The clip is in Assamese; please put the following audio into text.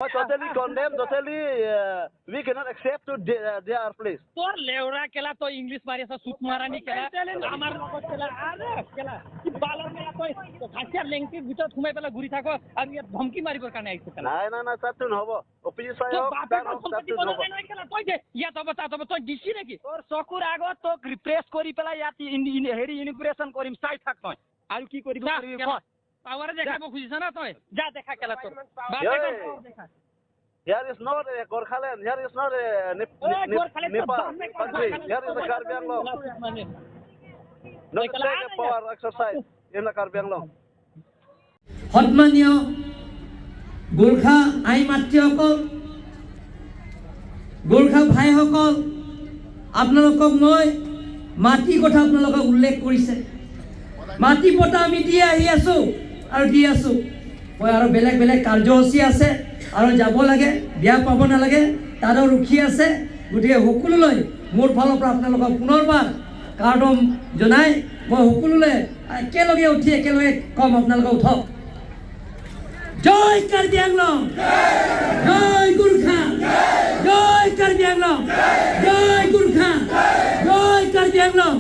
মই totally condemn, totally we cannot accept to their place. তোৰ লেওৰা কেলা, তই ইংলিছ মাৰি আছ, চুত মাৰানি কেলা। আমাৰ লগত কেলা, আৰে কেলা কি বালৰ কেলা, তই খাচিয়াৰ লেংটিৰ ভিতৰত সোমাই পেলাই ঘূৰি থাক আৰু ইয়াত ধমকি মাৰিবৰ কাৰণে আহিছ কেলা। নাই নাই নাই, তাততো নহ'ব। অফিচ তোৰ হওক, তাৰ বাপেকৰ হওক, সম্পত্তি তাততো বনোৱা নহ'ব। নাই নহয় কেলা, তই যে ইয়াত হ'ব তাত হ'ব, তই দিছি নেকি? তোৰ চকুৰ আগত তোক ৰিপ্ৰেছ কৰি পেলাই ইয়াত হেৰি ইনগ্ৰেশ্যন কৰিম, চাই থাক তই আৰু কি কৰিবি যা, কৰিবি। কেলা। পাৱাৰে দেখাব খুজিছ না তই? যা, দেখা কেলা, তোৰ বাপেকৰ এই। power দেখা। Here is not a Gorkhaland, here is not a ঐ, Gorkhaland, তোৰ Nepal বাপেকৰ country. Gorkhaland, Here is a Karbi Anglong. মানে। Not to take a power exercise in the Karbi Anglong. সন্মানীয় গোৰ্খা আই মাতৃসকল, গোৰ্খা ভাইসকল, আপোনালোকক মই মাটিৰ কথা আপোনালোকক উল্লেখ কৰিছে। মাটি পটা আমি দি আহি আছোঁ আৰু দি আছোঁ। মই আৰু বেলেগ বেলেগ কাৰ্যসূচী আছে আৰু যাব লাগে, বেয়া পাব নালাগে, তাতো ৰখি আছে। গতিকে সকলোলৈ মোৰ ফালৰ পৰা আপোনালোকক পুনৰবাৰ কাৰ্ডম জনাই মই সকলোলৈ একেলগে উঠি একেলগে ক'ম, আপোনালোকে উঠক। জয় কাৰ্বি আংলং, জয় গোৰ্খা, জয় কাৰ্বি আংলং, জয় গোৰ্খা, জয় কাৰ্বি আংলং।